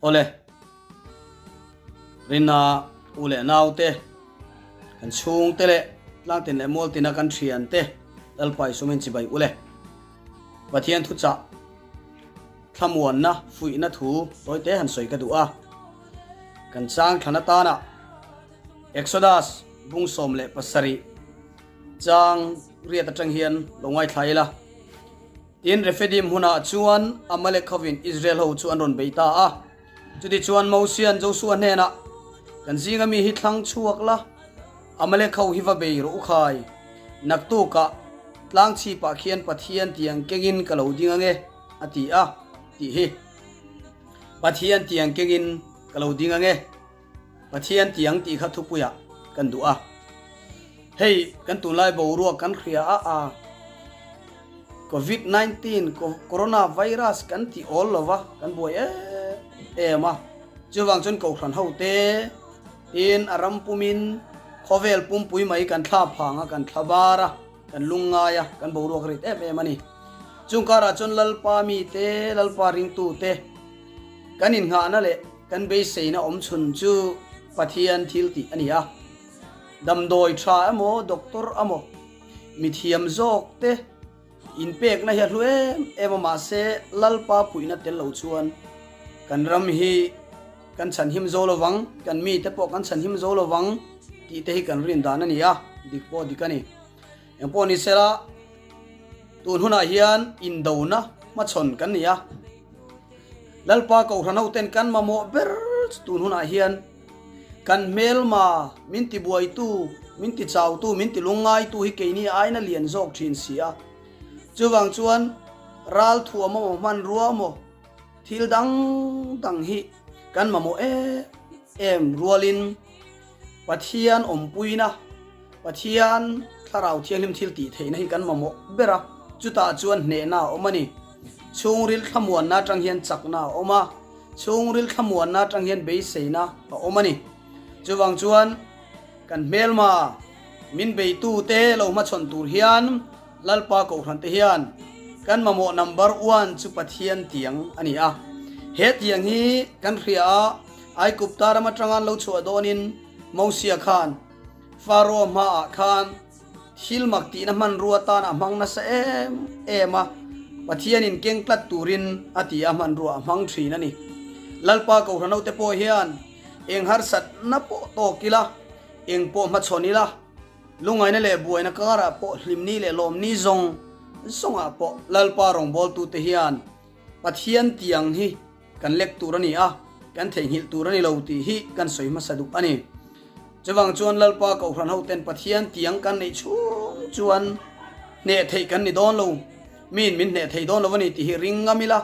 Awle, Rina u leh naute, kan chhungte leh tlangtin leh mualtina kan thiante Lalpa Isumin chibai ule. Pathian thuchah thlamuanna fuihna thu tawite han sawi ka duh a. Kan chang thlan atana Exodus bung 17 chang riat atang hian lo ngaithla ila. Tin, Rephidim hunah chuan Amalek hovin Israel ho chu an rawn bei ta a. Chutichuan Mosia'n Josua hnenah, Kan zinga mi hi thlang chhuak la, Amalek ho hi va bei rawh u khai. Naktukah tlang chhipah khian Pathian tiang kengin ka lo ding ange, a ti a, tih hi. Pathian tiang kengin ka lo ding ange. Pathian tiang tih kha thupuiah kan duh a. Hei kan tunlai boruak kan hria a a Covid 19 Corona virus kan ti awl lo va kan buai em em a. Chuvang chuan Kohhran ho te tin a ram pumin khawvel pumpui mai kan thla phang a kan thla bar a kan lungngai a kan boruak rit em em a ni. Chung karah chuan Lalpa mite Lalpa ringtute kan innghahna leh Kan beiseina awm chhun chu Pathian thil tih a ni a. Damdawi tha emaw, doctor emaw, mithiam zawk te inpekna hi a hlu em em a, mahse Lalpa puihna tel lo chuan kan ram hi kan chhanhim zo lovang, kan mite pawh kan chhanhim zo lovang tih te hi kan rin dan a ni a, dik pawh dik a ni. Engpawh ni sela tun hunah hian indona hmachhawn kan ni a. Lalpa Kohhran hoten kan mamawh ber chu tun hunah hian kan hmelma min ti buaitu, min ti chautu, min ti lungngaitu hi keini aina lian zawk thin si a. Chuvang chuan ral thuam emaw hmanrua emaw thil dang dang hi kan mamawh em em rualin Pathian awmpuina, Pathian Thlarau Thianghlim thil tih theihna hi kan mamawh ber a, chutah chuan hnehna a awm a ni. Chhungril thlamuanna atang hian chakna a awm a, chhungril thlamuanna atang hian beiseina a awm a ni. Chuvang chuan kan hmelma min beitute lo hmachhawn tur hian Lalpa Kohhrante hian kan mamawh number one chu Pathian tiang a ni a. He tiang hi kan hria a, Aigupta ram atanga an lo chhuah dawnin Mosia khan Faro hmaah khan thil mak tihna hmanrua tan a hmang nasa em em a, Pathianin keng tlat turin a ti a hmanrua a hmang thin a ni. Lalpa Kohhran hote pawh hian eng harsatna pawh tawk ila, eng pawh hmachhawn ila, lungaina leh buaina karah pawh hlimni leh lawmni zawng zawngah pawh Lalpa rawngbawltute hian Pathian tiang hi kan lek tur a ni a, kan theihnghilh tur a ni lo tih hi kan sawi hmasa duh a ni. Chuvang chuan Lalpa Kohhran hoten Pathian tiang kan neih chhung chuan hneh theih kan ni dawn lo, miin min hneh thei dawn lo a ni tih hi ring ngam ila,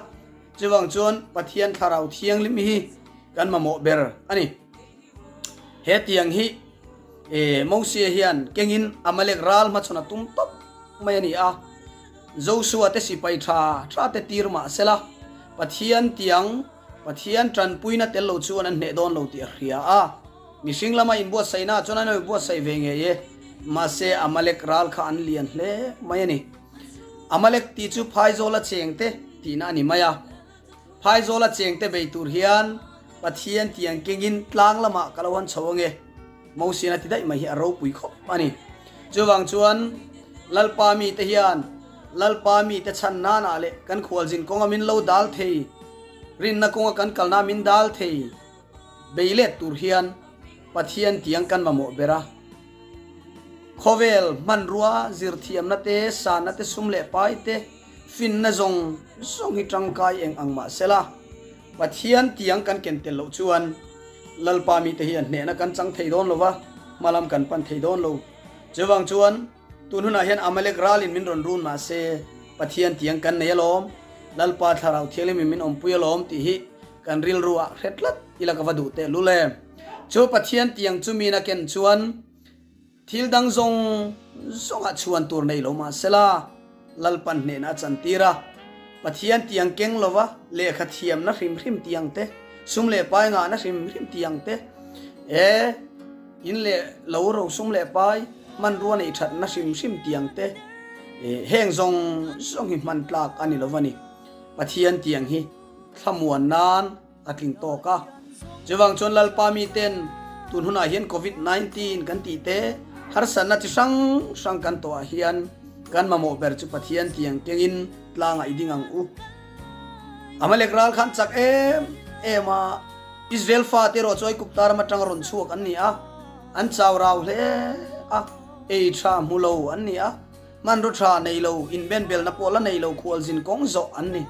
chuvang chuan Pathian Thlarau Thianghlim hi kan mamawh ber a ni. He tiang hi Mosia hian kengin Amalek ral hmachhawn a tum tawp mai a ni a. Josua te sipai tha tha te tir mah sela, Pathian tiang, Pathian tanpuina tel lo chuan an hneh dawn lo tih a hria a. Mihring lama inbuatsaihna chuan an lo inbuatsaih ve ngei e. Mahse Amalek ral kha an lian hle mai a ni. Amalek tih chu phaizawla chengte tihna a ni mai a. Phaizawla chengte bei tur hian Pathian tiang kengin tlang lamah ka lo han chho ange. Mosian a ti daih mai hi a ropui khawp a ni. Chuvang chuan Lalpa mite hian Lalpa mite chhan nanah leh kan khualzin kawnga min lo dal thei, rinna kawnga kan kalna min dal thei bei let tur hian Pathian tiang kan mamawh ber a. Khawvel hmanrua zirthiamna te, sanna te, sum leh pai te, finna zawng zawng hi tangkai eng ang mah sela, Pathian tiang kan ken tel loh chuan Lalpa mite hian hnehna kan chang thei dawn lo va, hmalam kan pan thei dawn lo. Chuvang chuan tun hunah hian Amalek ralin min rawn run mah se, Pathian tiang kan nei alawm, Lalpa Thlarau Thianghlimin min awmpui alawm tih hi kan rilru ah hre tlat ila ka va duh teh lul em. Chu Pathian tiang chu min a ken chuan Thil dang zawng zawngah chhuan tur nei lo mah sela, Lalpan hnehna a chantir a. Pathian tiang keng lova lehkha thiamna hrim hrim tiang te, sum leh pai ngahna hrim hrim tiang te, e, in leh lo ro sum leh pai hmanrua neih thatna hrim hrim tiang te, e, heng zawng zawng hi hman tlak a ni lo va ni. Pathian tiang hi thlamuan nan. a tling tawk a. Chuvang chuan Lalpa miten tun hunah hian Covid 19 kan tih te, harsatna chi hrang hrang kan tawhah hian kan mamawh ber chu Pathian tiang kengin tlangah i ding ang u. Amalek ral khan chak em em a, Israel fate erawh chu Aigupta ram atanga rawn chhuak an ni a, an chau rau hle a, ei tha hmu lo an ni a, hmanraw tha nei lo, inbenbelna pawh la nei lo khualzin kawng zawh an ni.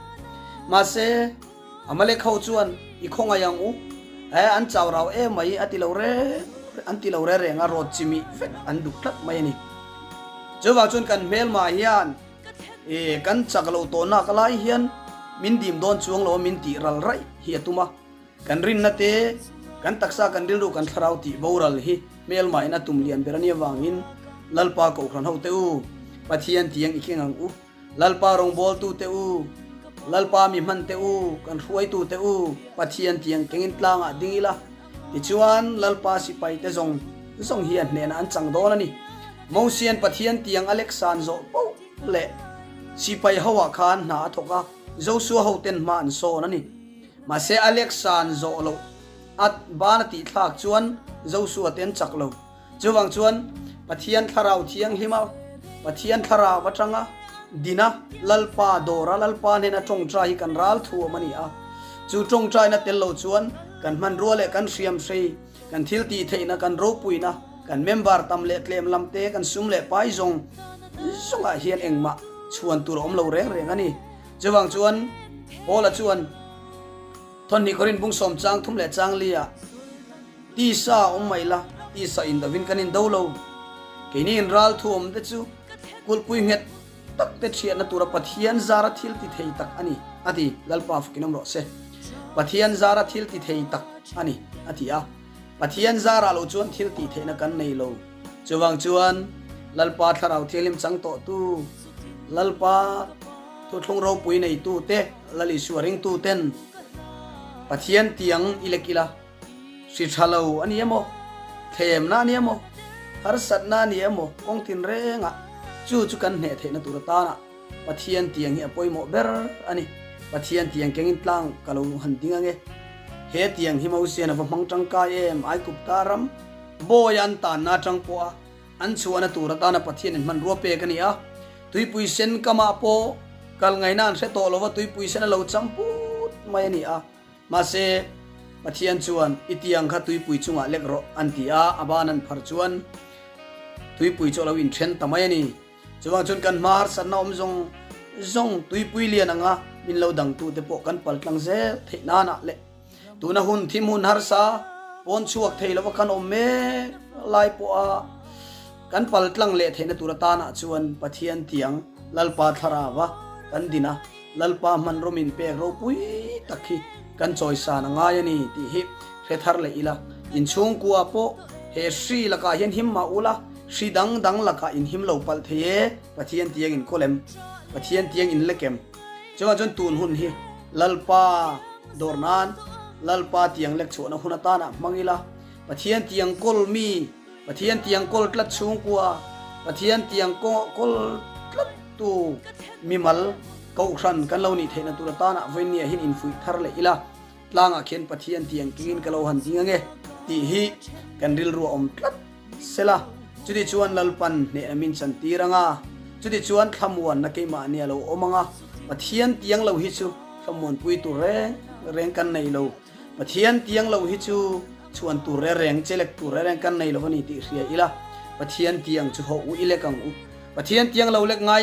Mahse, Amalek ho chuan i khawngaih ang u, e, an chau rau em mai a ti lo reng an ti lo re reng a, rawt chimih vek an duh tlat mai a ni. Chuvang chuan kan hmelmah hian e, kan chak lo tawh nak lai hian min dim dawn chuang lo a min tih ral raih hi a tum a. Kan rinna te, kan taksa, kan rilru, kan thlarau tih boral hi hmelmah in a tum lian ber a nih avangin Lalpa Kohhran ho te u, Pathian tiang i keng ang u. Lalpa rawngbawltu te u, Lalpa mi hman te u, kan hruaitu te u, Pathian tiang kengin tlangah ding ila, tichuan Lalpa sipai te zawng zawng hian hnehna an chang dawn a ni. Mosian Pathian tiang a leksan zawh poh leh sipai hoah khan hna a thawk a, Josua hoten hma an sawn a ni. Mahse a leksan zawh loh a ban a tihthlak chuan Josua te an chak lo. Chuvang chuan Pathian Thlarau Thianghlima, Pathian Thlarau atanga dina Lalpa dawra Lalpa hnena tawngtai hi kan ral thuam a ni a. Chu tawngtaina tel lo chuan kan hmanrua leh kan hriamhrei, kan thil tih theihna, kan ropuina, kan member tam leh tlem lam te, kan sum leh pai zawng zawngah hian engmah chhuan tur a awm lo reng reng a ni. Chuvang chuan Paula chuan Thawhnih Korin bung sawm chang thum leh chang li ah tisa a awm mai la, tisa in dovin kan indo lo. Keini in ral thu awm te chu kulhpui nghet tak te thiatna tura Pathian zara thil ti thei tak a ni, a ti. Lalpa fakin awm rawh se. Pathian zara thil ti thei tak a ni, a ti a. Pathian zarah lo chuan thil tih theihna kan nei lo. Chuvang chuan Lalpa Thlarau Thianghlim chang tawhtu, Lalpa Thuthlung ropui neitute, Lal Isua ringtuten Pathian tiang i lek ila, hri tha lo a ni emaw, thlemna a ni emaw, harsatna a ni emaw, kawng tinrengah chu chu kan hneh theihna tur atana Pathian tiang hi a pawimawh ber a ni. Pathian tiang kengin tlang ka lo han ding ange. He tiang hi Mosian a va hmang tangkai em, Aigupta ram bawi an tanna atang pawha An chhuahna tur atana Pathianin hmanrua pek a ni a, tuipui sen kamah pawh kal ngaihna an hre tawh lova tuipui sen a lo cham put mai a ni a. Mahse, Pathian chuan, I tiang kha tuipui chungah lek rawh, an ti a, a ban an phar chuan tuipui chu a lo inthen ta mai a ni. Chuvang chuan kan hma harsatna awm zawng zawng tuipui lian anga min lo dangtute pawh kan paltlang zel theih nanah leh Tuna hun thim hun harsa pawn chhuak thei lova kan awm mek lai pawha kan pal tlang leh theihna tur atanah chuan Pathian tiang Lalpa thlarava kan din a, Lalpa hmanraw min pek ropui tak hi kan chawisan a ngai a ni tih hi hre thar leh ila. Inchhungkua pawh he hri lakah hian him mah ula, hri dang dang lakah in him lo palh thei e, Pathian tiang in kawl em? Pathian tiang in lek em? Chuvang chuan tun hun hi Lalpa dawr nan Lalpa tiang lek chhuahna hun atana hmang ila, Pathian tiang kawl mi, Pathian tiang kawl tlat chhungkua, Pathian tiang kawl tlat tu mimal Kohhran kan lo nih theihna tur atana vawinia hin infuih thar leh ila, tlangah khian Pathian tiang kingin ka lo han ding ange tih hi kan rilru a awm tlat sela, chuti chuan Lalpan hnehna min chan tir anga, chuti chuan thlamuanna keimahni a lo awm anga, Pathian tiang lo hi chu thlamuanpui tur reng reng kan nei lo, Pathian tiang lo hi chu chhuan tur re reng, chelek tur re reng kan nei lo a ni tih hria ila, Pathian tiang chu hawh u i lek ang u, Pathian tiang lo lek ngai.